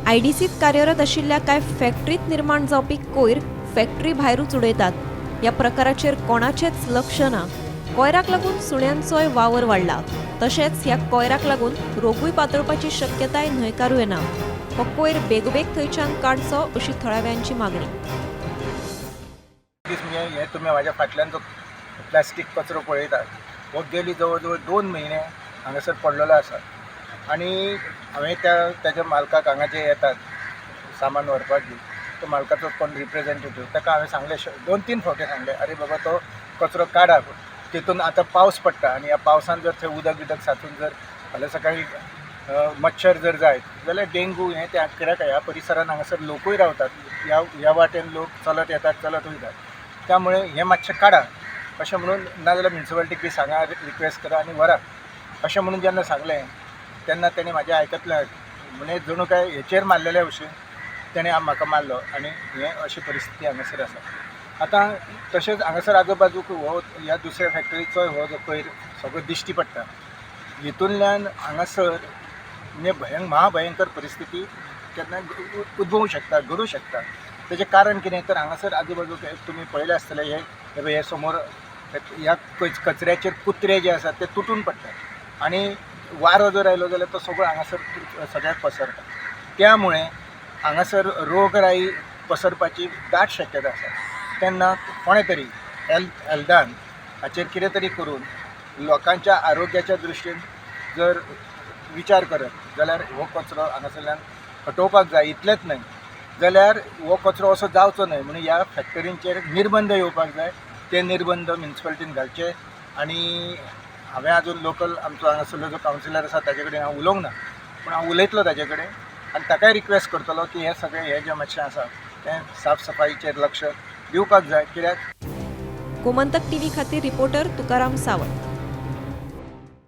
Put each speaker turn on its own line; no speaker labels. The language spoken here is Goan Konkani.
आयडीसीत कार्यरत आशिल्ल्या कांय फॅक्टरीत निर्माण जावपी कोयर फॅक्टरी भायरूच उडयतात. ह्या प्रकाराचेर कोणाचेंच लक्ष ना. कोयराक लागून सुण्यांचोय वावर वाडला. तशेंच ह्या कोयराक लागून रोगूय पातळपाची शक्यताय न्हयकारूं येना. हो कोयर बेगोबेग थंयच्यान काडचो अशी थळाव्यांची मागणी.
दीस म्हणजे हे तुमी म्हाज्या फाटल्यान जो प्लास्टीक कचरो पळयतात हो गेली जवळ जवळ 2 म्हयने हांगासर पडलेलो आसा. आनी हांवें त्या तेज्या मालकाक, हांगा जे येतात सामान व्हरपाक बी, तो मालकाचो कोण रिप्रेजेंटेटीव, ताका हांवें सांगलें, दोन तीन फावटी सांगलें, "आरे बाबा, तो कचरो काडा." तितून आतां पावस पडटा आनी ह्या पावसान जर थंय उदक बिदक साचून जर फाल्यां सकाळीं मच्छर जर जायत जाल्यार डेंगू हें तें. कित्याक ह्या परिसरान हांगासर लोकूय रावतात, ह्या ह्या वाटेन लोक चलत येतात, चलत वयतात. त्यामुळे हें मातशें काडा अशें म्हणून, नाजाल्यार म्युनिसिपालिटीक बी सांगा, रिक्वेस्ट करा आनी व्हरा अशें म्हणून जेन्ना सांगलें तेन्ना तेणें म्हाजें आयकतलें म्हणजे जणू काय हेचेर मारलेल्या भशेन तेणें म्हाका मारलो. आनी हें अशी परिस्थिती हांगासर आसा आतां. तशेंच हांगासर आजू बाजूक हो ह्या दुसऱ्या फॅक्टरीचोय हो जो कोयर सगळो दिश्टी पडटा, हितूंतल्यान हांगासर म्हणजे महाभयंकर परिस्थिती केन्ना उद्भवूं शकता, घडूं शकता. तेजें कारण कितें तर हांगासर आजू बाजूक तुमी पळयलें आसतलें, हे हे पळय, हे समोर ह्या कचऱ्याचेर कुत्रे जे आसात ते तुटून पडटात आनी वारो जर आयलो जाल्यार तो सगळो हांगासर सगळ्याक पसरता. त्यामुळे हांगासर रोगराई पसरपाची दाट शक्यता आसा. तेन्ना कोणें तरी हेल्थान हाचेर कितें तरी करून लोकांच्या आरोग्याच्या दृश्टीन जर विचार करत जाल्यार हो कचरो हांगासरल्यान हटोवपाक जाय. इतलेंच न्हय जाल्यार हो कचरो असो जावचो न्हय म्हणून ह्या फॅक्टरींचेर निर्बंध येवपाक जाय. ते निर्बंध म्युनिसिपालिटीन घालचे. आनी हांवें आजून लोकल आमचो हांगासरलो जो कावन्सिलर आसा ताजे कडेन हांव उलोवंक ना, पूण हांव उलयतलो ताजे कडेन आनी ताकाय रिक्वेस्ट करतलो की हें सगळें हें जें मातशें आसा तें साफ सफाईचेर लक्ष दिवपाक जाय, कित्याक
गोमंतक टीव्ही खातीर रिपोर्टर तुकाराम सावंत.